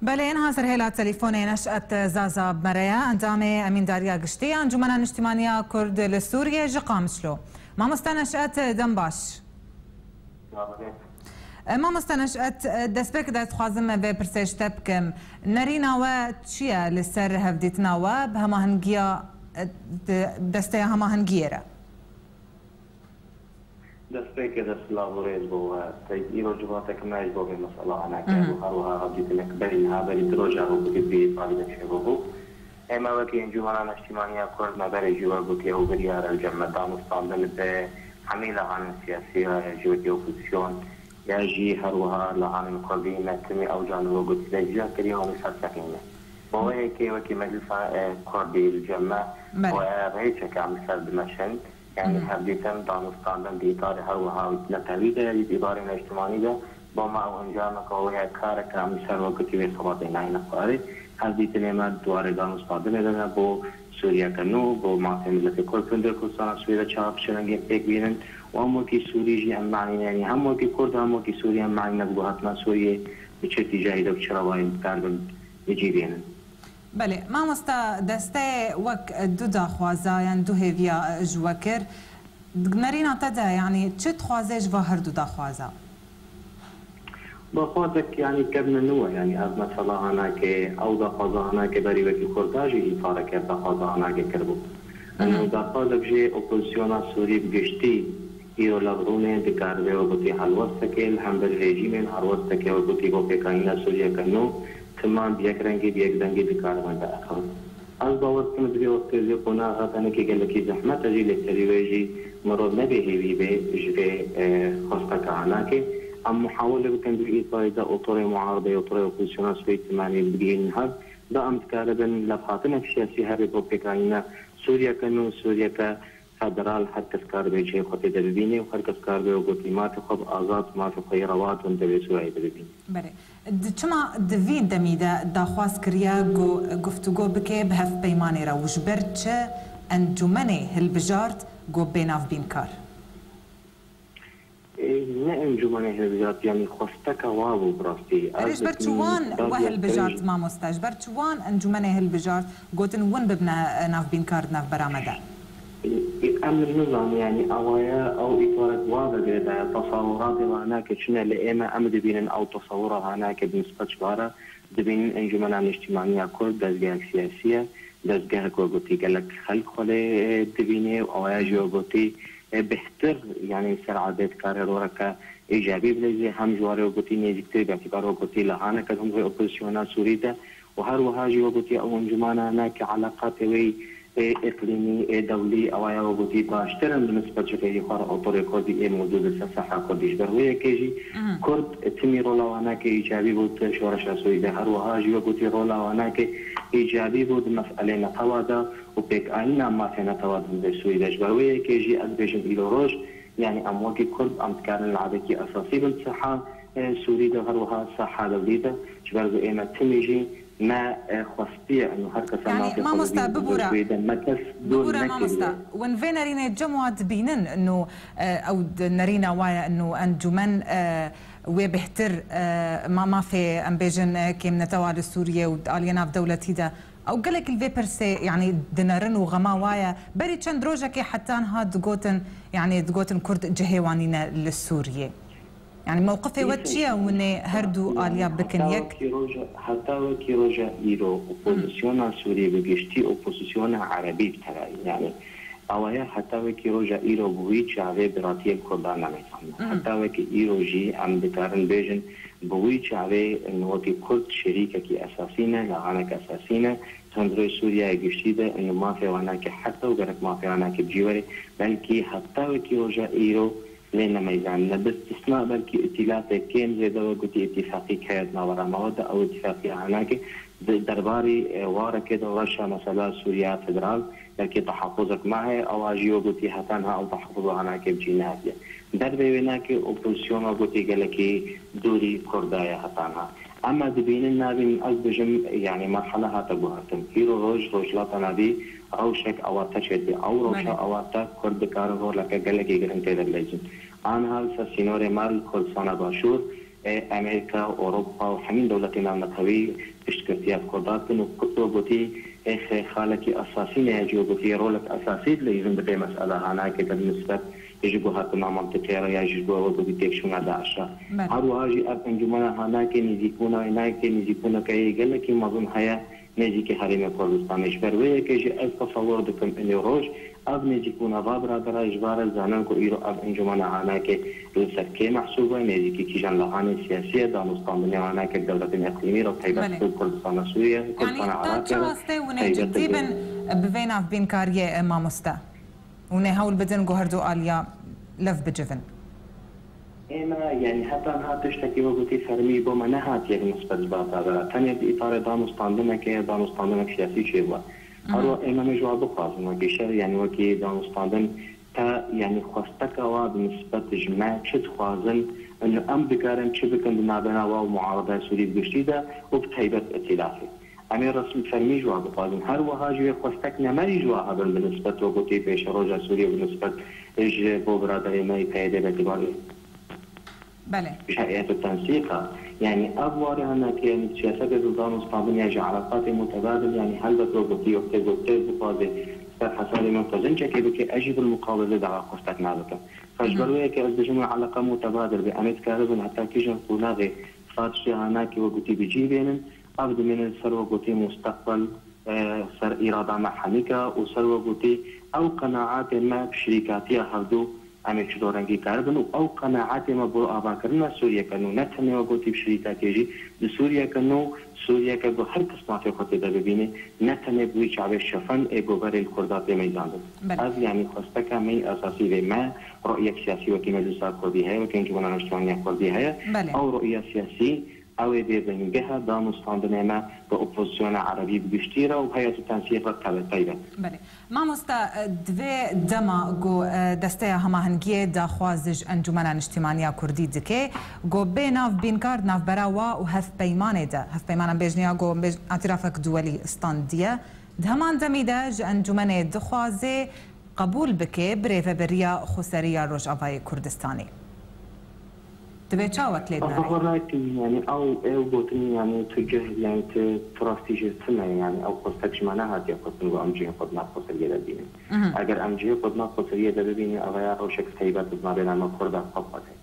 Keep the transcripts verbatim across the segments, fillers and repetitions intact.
Belê, niha ser hêla telefonê Neşet Zaza bi me re ye, endamê Emîndariya Giştî ya Encûmena Niştîmaniya Kurd li Sûriyê ji Qamişlo. Mamoste Neşet, dem baş. E, Mamoste Neşet, e, destpêk de dixwazim vê pirsê ji te bikim. Nerîna we çi ye li ser hevdîtina we bi hemahengiya, e, de-, desteya hemahengiyê re? Destpêkê de silav û rêz bo we. Teyb îro civatek me ji bo vê mesela aneke Mhm. û her wiha hevdîtinek berî niha berî du roja rû bû, vî îfadê de çêbû bû. Ê me wekî Encûmena Neştîmaniya Kurd me berê jî we gotiye û biryar e li cem me danûstandin bi hemî lehanên siyasî ya ji wekî opozîsyon ya jî her wiha lehanên kurdî me timî ew canî we gotî de jî kiriye û em li ser teqîne. Bo wê yekê wekî Meclisa, e, Kurdî li cem me Belê. we rêçeke em li ser dimeşin. Yanî Mhm. hevdîtin, danûstandin di îdarê her wiha netewî de ya jî di îdarê neştimanî de bo me ew encameke wê ye, kareke em li ser wekî vê xebatê nayîne xwarê. Hevdîtinê me di warê danûstandinê de ne bo Sûriyeke nû, bo mafê miletê Kurd, hundir Kurdistana Sûriyê de çawa pişirengên pêk bînin û em wekî Sûrî jî em manîne, yanî hem wekî Kurd hem wekî Sûrî em manîne ku hatina Sûriyê bi çi tîcahî de bi çi rewayên dikaribin bi cî bînin. Belê, mamosta, desteyê wek du daxwaza yan du hêviya ji we kir. Nerîna te de, yanî çi dixwaze ji va her du daxwaza? Daxwazek, yanî kevne nû e, yanî ev mesela hanake, ew daxwaza hanake berî wekî Kurda jî îfade kir, daxwaza hanake kiribû. Mhm. Û daxwazek jê opozisyona Sûrî bi giştî îro lev rûnê dikaribe wekî helwestekê li hember rejîmên helwestekê wekî bo pêkanîna Sûriyeke nû, Timan bi yek rengî, bi yek dengî dikaribin veqifin. Ez bawer dikim, di vê wextê vê qonaxa tenekê gelekî zehmet e jî, lê serî wê jî mirov nebê hêvî bê ji vê, e, xwesteka hanakê. Em muhawele bikin di vê îtayê de otorê muarideyê, otorê opozîsyona Sûrî timanî bigihînin hev, da em dikaribin levhatinek siyasî herê bo pêkanîna Sûriyeke nû, Sûriyeke federal, her kes karibe cihê xwe tê de bibîne û her kes karibe wek gotî mafê xwe bi azad, mafê xwe yê rewa tundê wê Sûriyeyê de bibîne. Belê. Di çima di vî demî de daxwaz kiriye ku guftûgo bike bi hevpeymanê re û ji ber çi encûmenê hilbijart ku bê navbînkar? Ê, ne encûmenê hilbijart, yanî xwesteka wa bû bi rastî. Erê, ji ber çi wan we hilbijart, mamoste? Ji ber çi wan encûmenê hilbijart, gotin win bibine, e, navbînkar di navbera me de? Ê, em nizanin, yanî, awaya ew îtarek wa vegirêdaye, tesawuratê wa hinake çi ne, lê ême em dibînin ew tesawura hanake bi nisbet ji wa re, dibînin Encûmena Niştîmaniya Kurd dezgehek siyasî ye, dezgehek wek gotî gelek xelk xwe lê, e, dibîne û awaya jî wek gotî, e, bêhtir, yanî ser erdê dikare roleke îcabî bileyzê, hem ji warê wek gotî nêzîktir, bi îtîbar wek gotî lehaneke di hundirê opozîsyona Sûrî de û her wiha jî wek gotî ew encûmana hinake eleqatê wê ê îqlîmî, ê dewlî, awaya wek gotî baştir in bi nisbet ji xêrî xwe re otorê kurdî ê mewcûd li ser sehra kurdî. Ji ber wê yekê jî Mhm. kurd timî rola wanakê îcabî bû di şoreşa Sûrî de. Her wiha jî wek gotî rola wanakê îcabî bû di meselê netewa de û pêkanîna mafê netewa di hundirê Sûrî de. Ji ber wê yekê jî ez dibêjim îro roj, yanî em wekî kurd em dikarin li edekî esasî bin seha, e, Sûrî de, her wiha seha dewlî de. Ji ber ku ême timî jî me, e, xwestiye, û her kesa Yanî, mafê xwe mamoste, bibîne bibûre. Sûrî de, me kes dûr Bibûre, nekiriye. Mamoste. Win vê nerînê cem wa dibînin, û, e, ew di nerîna wa ye, û encûmen, e, wê bêhtir, e, ma-, mafê, em bêjin, e, kêmnetewa li Sûriyê û di aliyê navdewletî de. Ew gelek li vê pirsê, yanî, dinerin û xema wa ye. Berî çend rojekê heta niha digotin, yanî, digotin Kurd cihê wan nîne li Sûriyê. Yanî mewqifê we çi ye hûn ê her du aliya bikin yek? Heta wekî roja, heta wekî roja îro, Hmm. opozisyona Sûrî bi giştî, opozisyona erebî bi tevayî, yanî awaya heta wekî roja îro bi wî çavê biratiyê bi Kurdan nemeyzandiye. Hmm. Heta wekî îro jî em dikarin bêjin bi wî çavê wekî Kurd şerîkekî esasî ne, lahanek esasî ne, di hundirê Sûriyeyê giştî de û mafê wan nake heta û gerek mafê wan nake bi cî were, belkî heta wekî roja îro lê nemeyzanine. Bi îstisna belkî îtîlafê kêm zêde wek gotî îtîfaqî heye di navbera me de, ew îtîfaqiya hanake di derbarî, e, warekê de reşa mesela Sûriya Federal, belkî tehafuzek me heye, ewa jî wek gotî heta niha ew tehafuz û hanake bi cî nehatiye. Derbê wê nake opozîsyon wek gotî gelekî dûrî Kurda ye heta niha. Em ez dibînin nabînin, ez bijim, yanî merhele hate guhertin. Îro roj, Rojhilata Navî rewşek awarte çêdibe. Ew rewşa Belê. awarte Kurd dikarin roleke gelekî giring tê de bileyzin. Aniha li ser sînorê me li Kurdistana Başûr, Ê, Amerîka, Ewropa û hemî dewletên navnetewî piştgirtiya Kurda dikin û Kurd wek gotî, ê, xe-, xalekî esasî ne, ya jî wek gotî rolek esasî dileyîzin di vê mesela hanakê de bi nisbet ji guhertina mintîqê re ya jî ji bo wek gotî têkşûna DAIŞ re. Belê. Her wiha jî ev encûmena hanakê nêzîkbûna, hanakê nêzîkbûneke yê gelekî mezin heye nêzîkî Herêmê Kurdistanê. Ji ber wê yekê jî ez tesewur dikim inê roj ev nêzîkbûna va biradera ji va re zanin ku îro ev encûmena hanakê li ser kê mehsûb e, nêzîkî kîjan lehanê siyasî ye, danûstandinê hanakê bi dewletên îqlîmî re taybet Belê. bi Kurdistana Sûriye, Yanî Kurdistana ta Iraqê çi re wastê hûn ê taybet cidî bin bi vê navbînkariyê, e, mamoste? Hûn ê hewl bidin ku her du aliya lev bicivin? Ême, yanî heta niha tiştekî wek gotî fermî bo me nehatiye bi nisbet ji Baxdadê re. Tenê di îtarê danûstandinekê, danûstandinek siyasî çêbûye. Her Mhm. wa ême ne ji wa bixwazin wekî şer, yanî wekî danûstandin te, yanî xwesteka wa bi nisbet ji me çi dixwazin, û em dikarin çi bikin di navbena wa û muarada Sûrî bi giştî de û bi taybet îtîlafê. Em ê resm fermî ji wa bixwazin. Her wiha jî wê xwestek nemerî ji wa hebin bi nisbet wek gotî pêşeroja Sûriyê bi nisbet ji bo biraderê me yê P Y D be dibarê Belê. ji heyet û tensîqa. Yanî ev warê hanakê, yanî siyasetê di danûstandin ya ji eleqatê mutebadil, yanî helbet wek gotî wextê gotê bixwaze ser hesabê min xwezincekê bike, ez jî bil muqabilê dawa xwestek nabikim. Fe ji ber Mhm. wê yekê ez dijim wê eleqa mutebadil be. Em ê dikaribin heta kîjan qonaxê fa tiştê hanakê wek gotî bi cî bênin. Ev dimîne li ser wek gotî musteqbel, e, ser îrada me hemîk e û ser wek gotî ew qenaetên me bi şirîkatiya hevdu em ê çilo rengî karibin û ew qenaetê me bo avakirina Sûriyeke nû ne tenê wek gotî bi şirîkatiyê jî di Sûriyeke nû, Sûriyeke ku her kes mafê xwe tê de bibîne, ne tenê bi wî çavê şefan ê ku berê li Kurda tê meyzandin. Belê. Ev yanî xwesteka me yê esasî vê me, rûyek siyasî wekî Meclisa Kurdî heye, wekî Encûmena Niştimanî ya Kurdî heye. Belê. Ew rûya siyasî Ew ê bê bingeha danûstandinê me bi opozisyona erebî bi giştî re û heyet û tensîq re tebe-, taybet. Belê. Mamosta, di vê dema ku, e, Desteya Hemahengiyê daxwaz ji Encûmena Niştîmaniya Kurdî dike, ku bê nav bînkar di navbera wa û hevpeymanê de, hevpeymanan bêjin ya ku bêj-, îtirafek duwelî standiye, di heman demî de ji encûmenê dixwaze qebûl bike birêveberiya xweseriya Rojavayê Kurdistanê. Divê çawek lê dinare? Ez bawer nakim, yanî ew, ew gotin, yanî tu cehil, yanî tu, tu rastî jê tune, yanî ew xwestek ji me nehatiye xwestin ku em cihê xwe di nav xweseriyê de bibînin. Mhm. Eger em cihê xwe di nav xweseriyê de bibînin, ev ya rewşek taybet bi navê me Kurda xwe xwedê.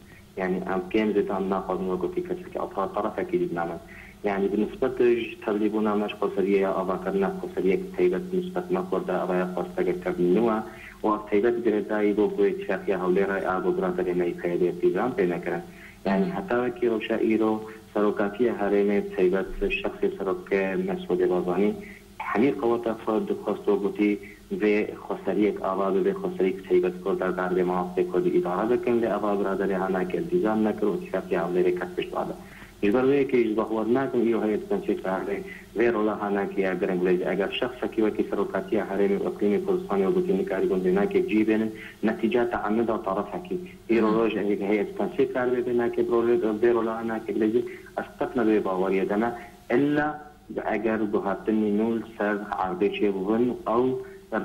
Yanî em kêm zêdan naxwazin wek gotî kesekî afra tarafekî dî binamin. Yanî bi nisbet ji tevlîbûna me ji xweseriyê ya avakirina xweseriyek taybet bi nisbet me Kurda, ev ya xwestekek kevn nû e. Û ev taybet girêdayî bo, bo Îtîfaqiya Hewlêrê a bo biraderê me yê P Y D'ê dîzan pê nekirin. Yanî Mhm. heta wekî rewşa îro serokatiya herêmê bi taybet şexsê serokê Mesûdê Barzanî hemî qeweta xwe dixwest û gotî vê xweseriyek ava bibe, xweseriyek taybet Kurda kar bê mafê Kurdî îdare bikin, lê eva biraderê hanakê dîzan nekir û Îtîfaqiya Hewlêrê ket pişt ava. Ji ber wê yekê ji bawer nakim îro heyet tensîq hevê vê rola hanakê ya giring lê eger şexsekî wekî serokatiya herêmê û iqlîmê Kurdistanê û gotî nikarîbûn bênakê cî bênin, netîca teannuda tarafekî. Îro Hmm. roj heyet tensîq kar bê bênakê bi rolê, vê rola hanakê bileyzî, ez qet ne bi wê baweriyê de me. Illa eger guhertinî nû li ser erdê çêbûbin, ew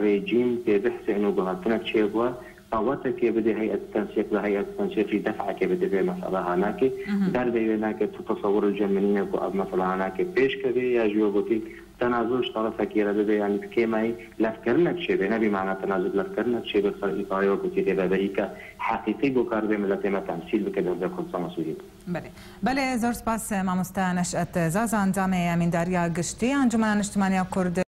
rejîm pê bihsên û guhertinek çêbûye, qewetekê bidê heyet tensîq, li heyet tensîq jî defekê bidê vê mesela hanakê. Mhm. Derbê wê nake tu tesewur li cem min nîne ku ev mesela hanakê pêş kevê ya jî wek gotî tenazul ji tarafekê re bibe, yanî bi kêmayî levkirinek çêbe, ne bi mana tenazul, levkirinek çêbe ser îdaya wek gotî rêveberîke heqîqî ku karibê miletê me temsîl bike di hevdê Kurdistana Sûriyê. Belê. Belê, zor spas, mamoste Neşet Zaza, endamê Emîndariya Giştî Encûmena Niştimaniya Kurd.